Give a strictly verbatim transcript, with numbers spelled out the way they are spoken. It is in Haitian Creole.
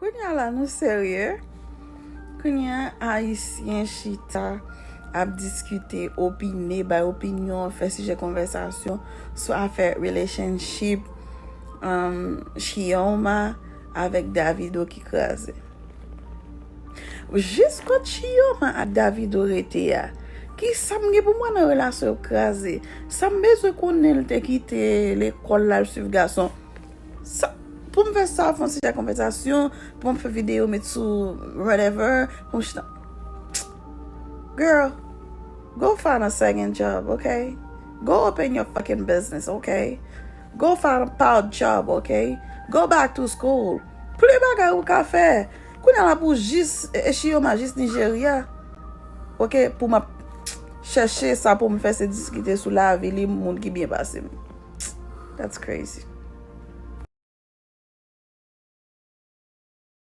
Kounye a la, nou serye? Kounye a, Ayisyen chita ap diskite, opine, bay opinyon, fè sijè konvèsasyon sou afè relationship um, Chioma avèk Davido ki kraze. Jis kot Chioma ak Davido rete a, ki sa m gen pou m wè nan relasyon yo kraze? Sa m bezwen konnen l te kite lekòl la, l swiv gason? Sa, pou m fè sa, fè yon sijè konvèsasyon, pou m fè videyo, met sou whatever, pou m chita. Girl, go find a second job, okay? Go open your fucking business, okay? Go find a part job, okay? Go back to school. Plen bagay ou ka fè. Kounye a la pou jis, e, e Chioma jis Nigeria. Ok, pou m ap chèche sa pou m fè se diskite sou lavi li, moun ki byen pase m. That's crazy.